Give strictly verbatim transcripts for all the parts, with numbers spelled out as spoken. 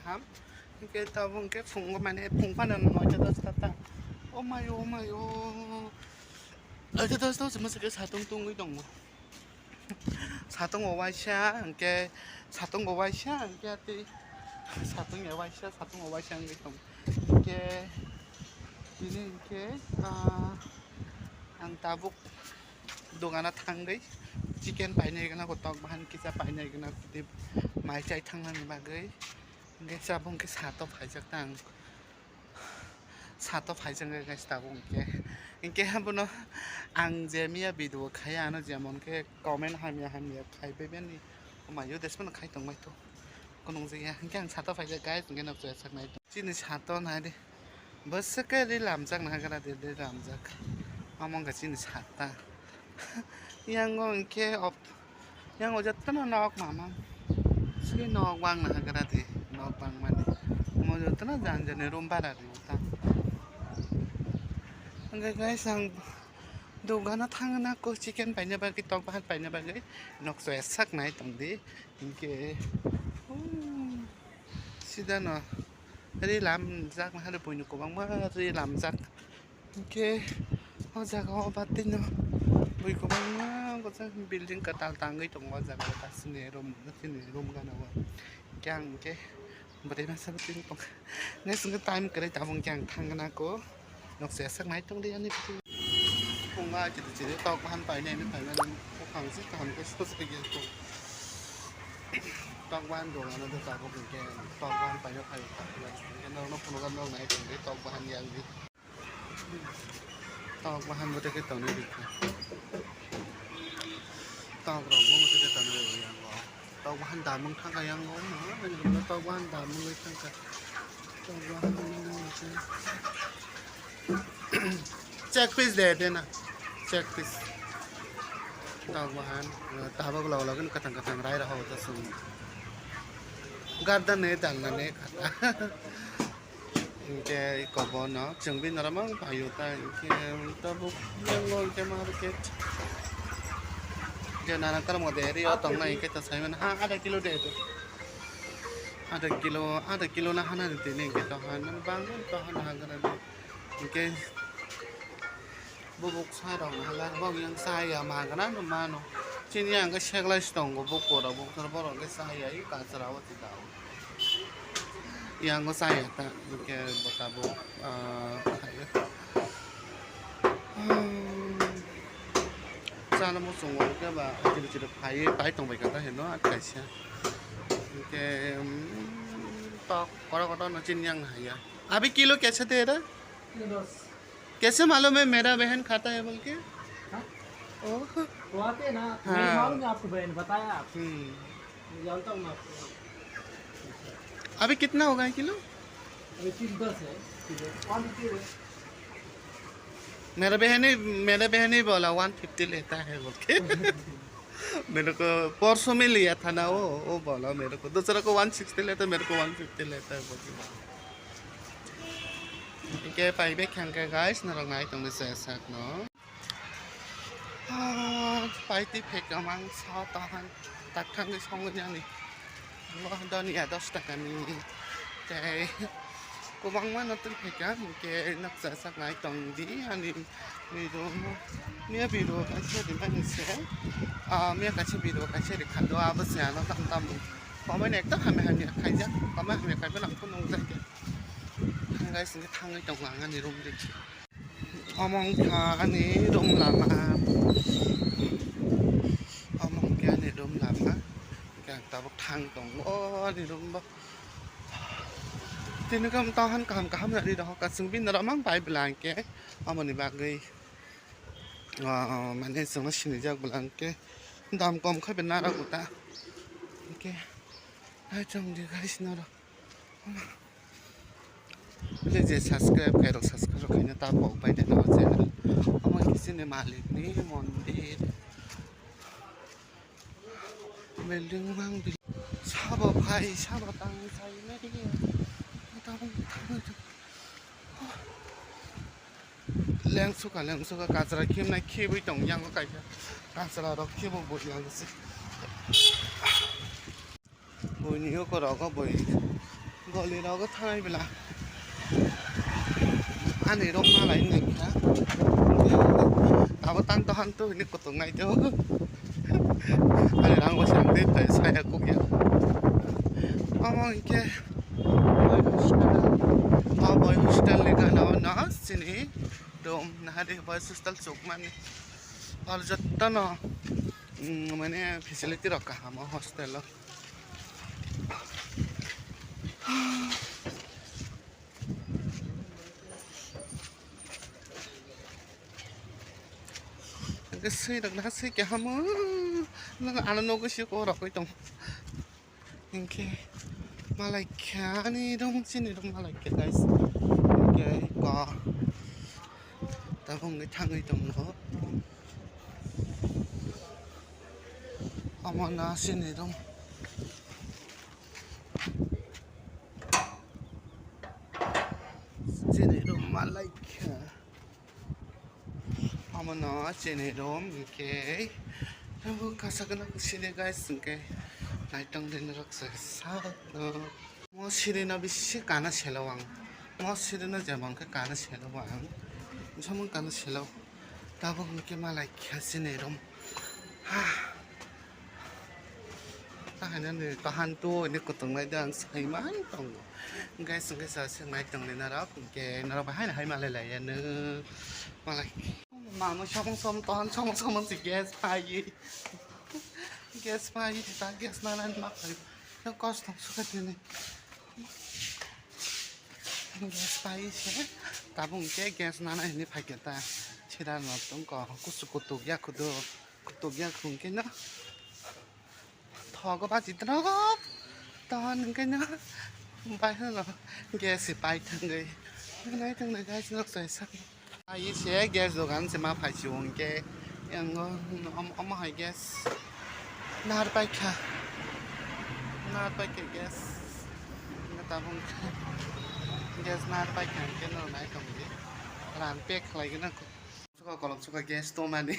Ham, hwnkhe tabuk hwnkhe phungo mane phung phano noita dosta ta. O mayo, o mayo. Noita dosta o chwngma se khe satung tungwi tongo. Satung o waisa, hwnkhe satung o waisa, hwnkhe tei satung ya waisa, satung o waisa wngwi tongo. Hwnkhe tini hwnkhe, ah, ang tabuk dogano thangwi chicken painai gana, kotok bahan kisa painai gana, tei mai chai thangnani bagwi. Hwnkhe tabuk hwnkhe sato phaijak ta ang. Sato phaijak khe guys tabuk hwnkhe. Hwnkhe abono ang je miya video khai ano jemon khe comment hamya hamya khai bai bini. Omayo desmano khai tongbai to. Kunung je ya. Hwnkhe ang sato phaijak guys, hwnkhe nok chaya saknai. Chini sato nai de. Bwswk khe ri lamjak nagra de, ri lamjak. Omo wngkha chini sata. Yang o hwnkhe op-, yang o jotono nok mamang. Swi nok bang nagra de, nok bang mani. Omo jotono jan jani room bara ri ta. Hwnkhe guys, ang dogano thangna ko chicken paina bagwi, tok bahan paina bagwi nok chaya saknai tongdi. Hwnkhe, oh, sidano ri lamjak naha de buino kwbangma ri lamjak. Hwnkhe o jaga o batino bui kwbangma gojak building kwtal tangwi tongo o jaga o, chini room, chini room gana o. Hwnkhe ang hwnkhe bwrwi masa bo tini tongkha. Next hwnkhe time kwrwi tabuk hwnkhe ang thangna ko. Nok se sak nai tong di ani phuti. Phunga chiri chiri tok bahan painai ni paimani buphang se kaham khe sos khe tok bahan dol ano do tabuk hwnkhe tok bahan paina phai kha hwnkhe norok no phunugo nok nai tong di tok bahan yang di. Tok bahan bo tei khe tonwi rikha. Tok rok bo tei khe tonwi rikha yango. Tok bahan damung thangkha yango. Tok bahan damung thangkha. Tok bahan check piece de de na. Check piece. Tok bahan tabuk log log katang katang rai rok ta sung. Garda ne dalna ne khata. Hwnkhe iko bono chwng bini norok mang paio ta, hwnkhe tabuk yango hwnkhe market. Je nana kormo de rio tongnai hwnkhe ta saimano ha adha kilo de do. Adha kilo, adha kilo na hana de tini hwnkhe to hana bang to hana hana de. Hwnkhe Bubuk sai rok no hala bok yang chaya magana no mano. Chini yang khe seglai se tongo bukur rok, bukur borok khe chaya i kachra o tida o. Yang o chaya ta hwnkhe bo tabuk, ah, khaio. Chana muchungo hwnkhe ba chiri chiri phaiwi pai tongbai kha ta hino kaisa. Hwnkhe, um, tok kotor kotor no chini yang haiya. Abhi kilo kaise de raha? Kilo दस। कैसे मालूम है मेरा बहन खाता है बोल के? हाँ? ओह। वो आते हैं ना, हाँ। मेरी मालूम है आपको बहन, बताया आपको। हम्म। मैं जानता हूँ मैं आपको। अभी कितना हो गया किलो? अभी तीन दस है किलो, पाँच रुपये है। मेरा बहन ही, मेरा बहन ही बोला वन फिफ्टी लेता है बोल के। मेरे को परसों में लिया था ना वो, वो बोला मेरे को, दूसरा को वन सिक्सटी लेता, मेरे को वन फिफ्टी लेता है बोल के। Hwnkhe pai bek kha hwnkhe guys, norok nai tongdi chaya sakno. Ah, pai twi phekam ang sa tahan tak thangwi songwi nani. Bo doniya dos taka ni tei kwbangma no twi phekam hwnkhe nok chaya sak nai tongdi ani video no. Miya video kaisa rimani se, ah, miya kaisa video kaisa rikha do abo se ano tam tam comment ekdom hamya hamya khaijak, comment hamya khaibana ang phone nung jakya. Guys, hwnkhe thangwi tongo ang ani room ri. Omo wngkha ani room lama. Omo wngkha ani room lama. Hwnkhe ang tabuk thang tongo ani room bo. Tini kaham tahan kaham kaham nari rohor ka chwng bini norok mang bai bwla hwnkhe omoni bagwi, ah, mane chwngno sinijak bwla hwnkhe dam kom khai bai nara kuta. Hwnkhe hai chwng di guys norok. Please je subscribe khairok subscribe khaina ta pok bai de no channel. Omo khe chini malik ni mondir. Building mang bil-, sabo phai sabo tang sai nai. Tang tang. Lengsuka lengsuka kachra khimnai khibwi tong yango kaisa. Kachra rok khibo bo yango se. Buini oko rogo bui. Goli rogo thanai bela. Ani rok malai nai kha. Abo tang tohan tu hini kutung nai do. Ani rang bo sang de tai saya kuk ya. Omo hingke boy hostel. O boy hostel ni gana o no sini room nahari boy hostel chuk mani. Ol jotto no, mm, mane facility rok kaham o hostel o. Hingke swi rok na swi kehamo nang ano nogo swi ko rokoi tong. Hingke malai kha ani room chini room malai kha guys. Hingke ko tabuk wngwi thangwi tongo. Omo na chini room. Chini room malai kha. Omo no chini room hingke. Abo kasa gana sini guys hingke. Naitong din rok sa sa no. Mo siri no bisi kana selo ang. Mo siri no jemon ke kana selo ang. Samung kana selo. Tabuk hingke malai kha chini room. Ha. Tahaino ni kahan tu ini kutung nai dan sai mai tongo. Guys, hingke sa se nai tong ni narok. Hingke narok bahai hai malai lai ya no. Malai. Mamo somong somong tohan somong somong si gas pai. Gas pai ta gas na nai ma pai. Yang kos tong suka tini. Gas pai se. Tabung ke gas nana hini phai khe ta. Sira no tong ko kusu kutuk ya kudu. Kutuk ya khung ke no. Thogo ba jitno. Ton ke no. Bai no. Gas si pai thang gai. Nai thang nai gas no sai sa. Ai se gas dogan se ma phai si hung ke. Yang omo hai gas. Nar paikha. Nar paikha gas. Nga tabung gas nar paikha hingke no nai tong di. Ran pek khlai gana ko. Suka kolok suka gas to mani.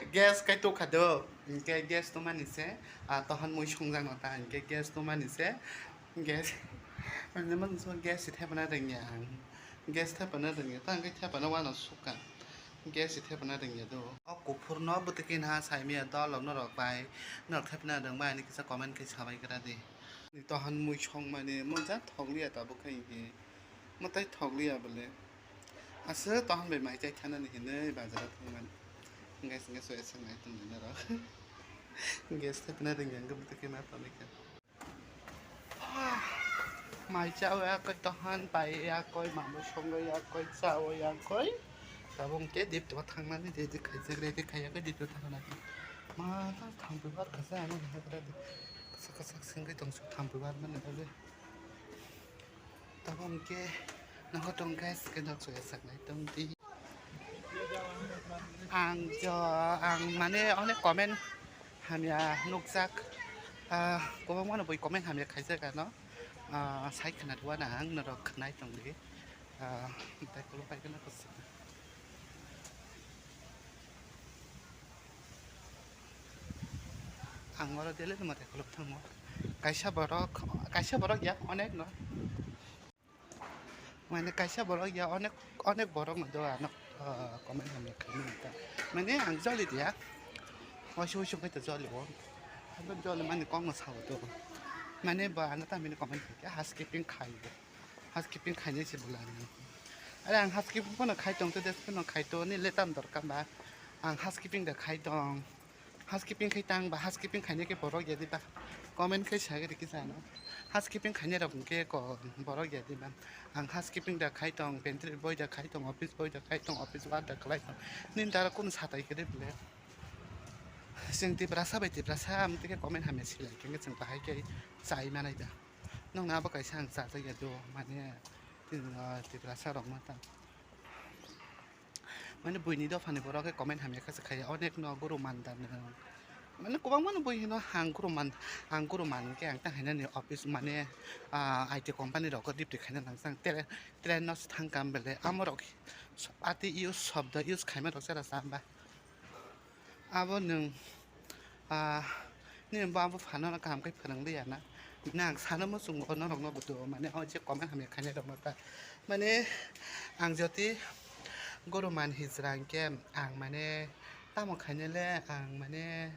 Gas kai to khado. Hingke gas to mani se. A tohan mui songjak no ta hingke gas to mani se. Gas. Ani man so gas si thepana rengya ang. Gas thepana rengya. Ta hingke thepana wano suka. Gas si thepana rengya do. O kuphur no bwtwkhe na saimaya dol rok norok bai. Norok thepana rengbai ani kisa comment khe sabai gra di. Tohan mui songmani mo ja thokliya tabuk khai hingke. Mo tai thokliya bole. Aswk tohan bai mai chai thanani hinwi bazaro thangmani. Hingke hingke soya sangai tongmani norok. Gas thepana rengya hingke bwtwkhe ma tongwi kha. Mai chao ya koi tohan pai ya koi mamo songo ya koi chao ya koi. Tabung ke dip to thangnani ready khaijak ready khaiya koi dip to thangnani. Ma ta thang bar khasa ano ha kra di. Kasa kasa singwi tong su thang bar mani tabung ke. Nogo tong guys, ke nok soya saknai tong di. Ang jo, ang mane onek comment hamya nukjak. Ah, kwbangma no bui comment hamya khaijak ano. Ah, sai khna rwna ang norok khnai tong di. Ah, tai kulo pai khna kusi. Ang oro daily no mwtai khuluk thango. Kaisa borok, kaisa borok ya onek no. Mane kaisa borok ya onek, onek borok no do ano, ah, comment hamya khaimani ta. Mane ang joli dia. Waisi waisi khai ta joli o. Abo joli mani kok no sao do. Mane ba ano ta mini comment khe housekeeping khai do. Housekeeping khainai se bwlani. Are ang housekeeping phano khai tong, to des phano khai to, ni le tam dorkar ba. Ang housekeeping da khai tong. Housekeeping khai tang ba, housekeeping khainai khe borok ya di ba. Comment khai sa gari kisa no. Housekeeping khainai rok hwnkhe ko borok ya di ba. Ang housekeeping da khai tong, pantry boy da khai tong, office boy da khai tong, office work da khlai tong. Nini dara kunu satai khe de bwle. Chwng Tiprasa bai Tiprasa, amtwi khe comment hamya silai khe chwng bahai khe chai manai da. Nokna abo kaisa ang chajak ya do, mane, tin, ah, Tiprasa rok ma ta. Mane buini dophani borok khe comment hamya khe se khaiya, onek no guru manda no. Mane kwbangma no bui hino ang guru man, ang guru man khe ang ta hainani office mane, ah, I T company rok duty khaina nang sang tere, train no se thang kam bele, amo rok ati use shobdo use khaima rok sera sa ba. Abo nwng, ah, nini bo abo phano no kaham khe phwrwng liya na? Nang sana muchungo norokno buto, mane, o je comment hamya khainai rokno ta, mane, ang joti guru man hijra hinkhe ang, mane, tamo khainai le ang, mane,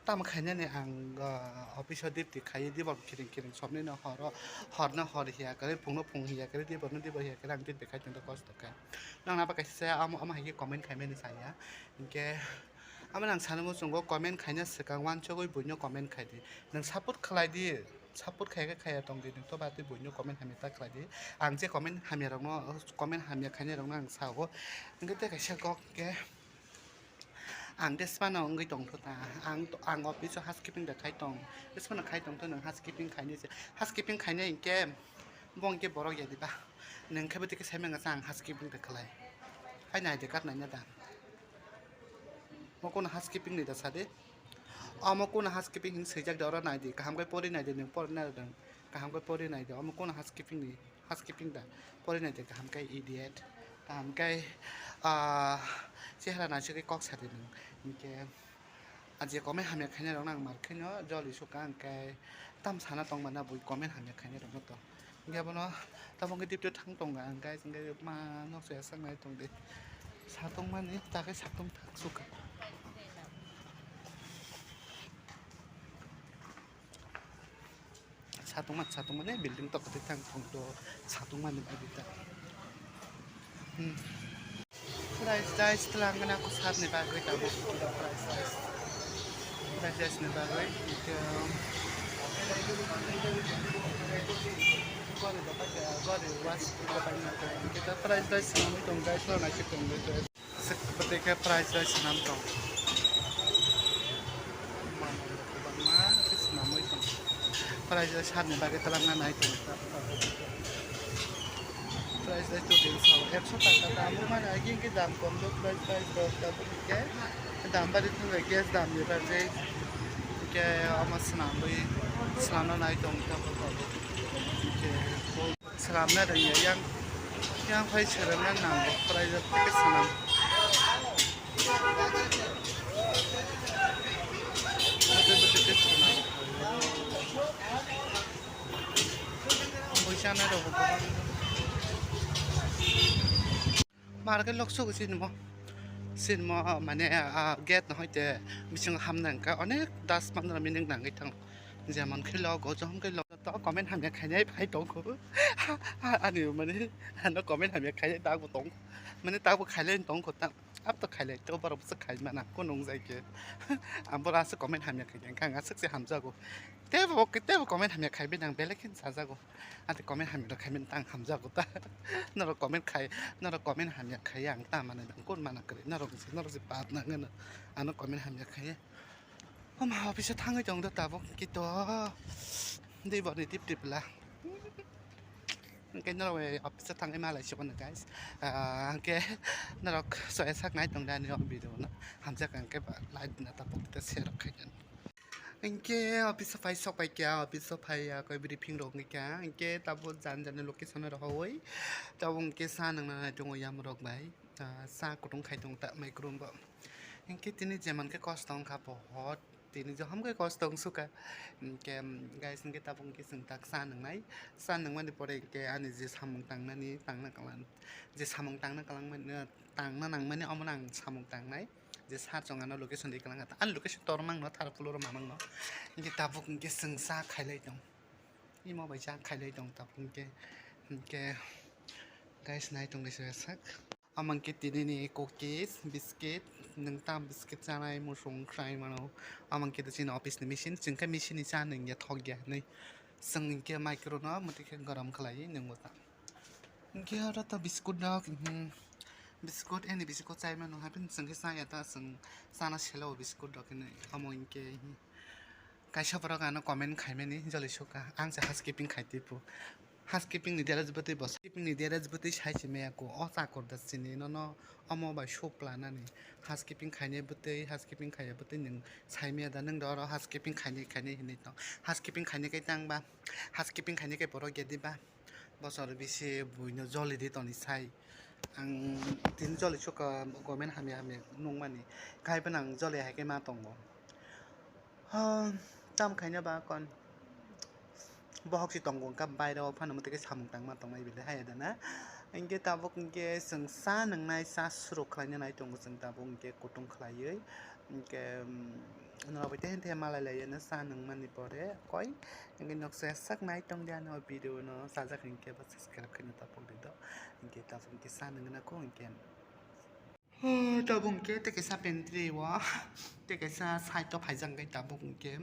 tamo khainani ang, ah, office o duty khaiwi dibor kiring kiring somni no horo, horno hor hiya kwrwi, phungno phung hiya kwrwi, diborno dibor hiya kwrwi ang duty khai tongdo kosto khe. Nang naba kaisa amo, amo hai khe comment khaimani saya. Hinkhe amo nang sana muchungo comment khaina swkang wansugwi buino comment khai di. Nang support khlai di, support khai khe khaiya tong di, nang to ba twi buino comment hamya ta khlai di. Ang je comment hamya rokno, comment hamya khainai rokno ang sao. Hinkhe tei kaisa kok khe ang de sphano wngwi tongtho ta, ang to, ang office o housekeeping da khai tong, de sphano khai tongtho, nwng housekeeping khainai se, housekeeping khainai hinkhe bo hinkhe borok ya diba, nwng khe bo tike sai manya sa ang housekeeping da khlai, hai nai de kat naina da, mo kono housekeeping ni da sa de, omo kono housekeeping hin swijak da, oro nai di, kaham khe pori nai di, nwng pori nai di, kaham khe pori nai di, omo kono housekeeping ni. Housekeeping da, porinai de kaham khe idiot, kaham khe, ah, chehra naisugwi kok sadi nung. Hinkhe, ah, je comment hamya khainai rokno ang mar khaino joli sukha, hinkhe tam sana tongmana bui comment hamya khainai rokno to. Hinkhe abono tamo khe duty thang tonga, hinkhe, hinkhe ma nok soya saknai tongdi. Satongmani ta khe satong thang sukha. Satungma, satungma le building tok khe thang thong to satungma ni bagwi ta. Hmm. Price, price twlang gana ko sat ni bagwi ta bo. Price, price. Price, price ni bagwi. Ito, gori do pa, gori was ko pa na ko. Kita price, price ni tong guys, lo na ki tong guys. Sik pati khe price bai swnam tong. Manwi rok kwbangma khe swnamwi tong. Price bai sani bagwi twlangna nai tong. Price bai tubin sao ekso taka dam, mane agi hwnkhe dam kom do, price bai dos taka hwnkhe dam bari thangwi gas dam ni bagwi hwnkhe omo swnamwi swnamna nai tong tabuk tabuk hwnkhe. Swnamna rwngya yang, yang phai swnamna nango, kwraijak tei swnam. Bwtwi bwtwi khe swnam. Bui chanai rokbo kwbang. Mar khe loksogo sinimo, sinimo, mane, ah, gate no hoite bisingo hamna hwnkhe onek das pondro minute nangwi thango. Jemon khe logo, johom khe logo, to comment hamya khainai phai tongkho. Ani mane, ano comment hamya khainai tabuk tong, mane tabuk khailai tongkho ta. Ab to khailai to, borok bwswk khai mana, kunu wngjai khe. Ang borok aswk comment hamya khainai, ang aswk se hamjago. Teibo, teibo comment hamya khaibai nang belai khe sajago. Ante comment hamya rok khaimani tang hamjago ta. Norok comment khai, norok comment hamya khai ang ta manwi bang kun mana kwrwi. Norok se, norok se pap nangano ano comment hamya khai. Oma office o thangwi tong do tabuk kito. Dei boni tip tip la. Hwnkhe norok office o thangwi malai sukano guys. Ah, hwnkhe norok soya sak nai tong da ani o video no. Hamjak hwnkhe like na tabuk kito share rok khai. Hinkhe office o phai sok pai kha, office o phai ya koi briefing rok wngwi kha, hinkhe tabuk jan jan ni location o rohoi, tabuk hinkhe sa nangna nai tongo yamrok bai, ah, sa kutung khai tongo ta micro bo. Hinkhe tini jeman khe kosto wngkha pohor, tini johom khe kosto wngsukha. Hinkhe, guys, hinkhe tabuk hinkhe chwng tak sa nangnai, sa nangmani pore hinkhe ani je samung tangnani tangna kwlang, je samung tangna kwlangmani, tangna nangmani omono ang samung tangnai. Je sir chwng ano location di kwlangkha ta, ani location tor mangno, thar floor o ma mangno. Hinkhe tabuk hinkhe chwng cha khailai tong. Imo bai cha khailai tong tabuk hinkhe. Hinkhe guys, nai tong de sak. Omo hinkhe tini ni cookies, biscuit, nwng tam biscuit chanai muchung khlai mano. Omo hinkhe chini office ni machine, chwng khe machine ni cha nungya thokya hinwi. Chwng hinkhe micro no mwtwi khe gorom khlaiwi nungo ta. Hinkhe oro to biscuit rok, mhm, biscuit, ani biscuit chai mano, hapheno chwng khe chaya ta, chwng chana selo biscuit rok hinwi. Omo hinkhe, mhm, kaisa borok ano comment khaimani joli sukha, ang se housekeeping khai twi phu. Housekeeping ni dress bwtwi bo, housekeeping ni dress bwtwi sai se maya ko, o chakur da chini nono omo bai soup planani. Housekeeping khainai bwtwi, housekeeping khaiya bwtwi nwng sai maya da, nwng da oro housekeeping khainai khainai hinwi tong. Housekeeping khainai khe tang ba, housekeeping khainai khe borok ya di ba. Bosor bisi buino joli di toni sai. Ang tini joli sukha government hamya hamya nungmani. Khai phano ang joli hai khe ma tongo. Ha, tam khaina ba kon. Bohok si tongo wngkha baire o phano mwtwi khe samung tangma tongnai bile hai da na. Hinkhe tabuk hinkhe chwng cha nwngnai, cha suruk khlaina nai tongo chwng tabuk hinkhe kutung khlaiwi. Hinkhe, um, norok bai tei tei malai laiyano cha nungmani pore koi. Hinkhe nok se sak nai tong di ano video no sajak hinkhe ba subscribe khaina tapok di do. Hinkhe tabuk hinkhe cha nungna ko hinkhe. Tabuk hinkhe tei kaisa pantry o, tei kaisa side o phaijak hinkhe tabuk hinkhe,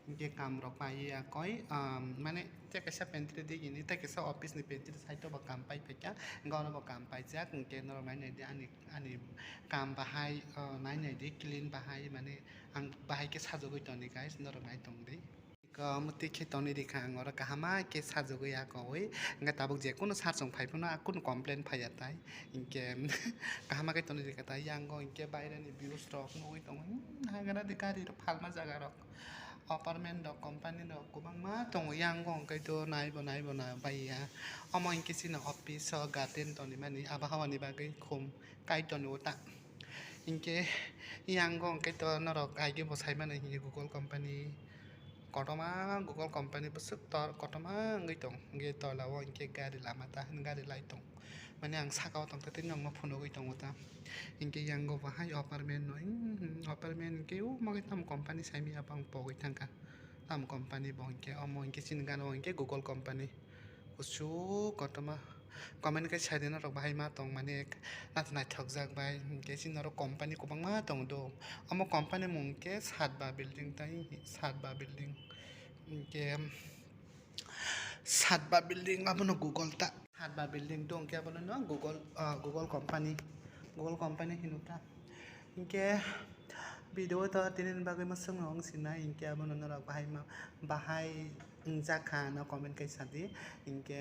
hinkhe kam rok pai ya koi, um, mane tei kaisa pantry di gini, tei kaisa office ni pantry side o bo kam pai phaikha, hinkhe oro bo kam paijak, hinkhe norok nai nai di ani, ani kam bahai, uh, nai nai di clean bahai, mane ang bahai khe sajagwi toni guys, norok nai tong di. Iko mwtwi khe tonwi rikha ang oro kahama khe sajagwi ya kowi. Hwnkhe tabuk je kunu sir chwng phai phano kunu complain phaiya tai. Hinkhe kahama khe tonwi rikha tai. Yango hinkhe baireni views rok nugwi tongo. Hmm, hagra de gari rok phalma jaga rok. Apartment rok, company rok kwbangma tongo. Yango hinkhe to naibo naibo na baiya. Omo hinkhe chini office o garden tonwi mani abahawani bagwi khum kai tonwi ta. Hinkhe yango hinkhe to norok aigwi bo sai mano hinkhe Google company. Kotorma Google company bwswk tor kotorma wngwi tong, hinkhe tola o hinkhe gari lama ta hwn gari lai tong, mane ang saka o tongkha tei nokno phunugwi tongo ta, hinkhe yango bahai apartment no, hmm, apartment hinkhe o mogwi tamo company saimanya bang pogwi thangkha, tamo company bo hinkhe omo hinkhe chini gana o hinkhe Google company. Kuchuk kotorma comment khe sai di norok bahai ma tong mani naithok naithok jak bai hinkhe chini oro company kwbangma tong do. Omo company mung khe Satba building tai Satba building hinkhe Satba building abono Google ta Satba building tong khe abono no Google ah, Google company Google company hino ta. Hinkhe video to tini ni bagwi mwswk no wng sinai hinkhe abono norok bahai ma bahai wngjak kha no comment kaisa di hinkhe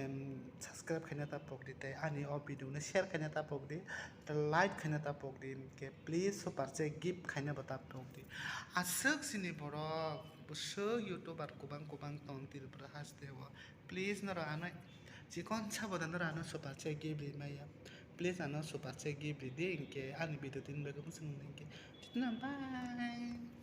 subscribe khaina ta pok di tei ani o video no share khaina ta pok di like khaina ta pok di hinkhe please super chat gift khaina bo ta pok di aswk sini borok bwswk youtuber kwbang kwbang tong Tripura haste o please norok ano chikon sa bo da norok ano super chat gift ri maya please ano super chat gift ri di hinkhe ani video tini bagwi mwswk no hinkhe bye.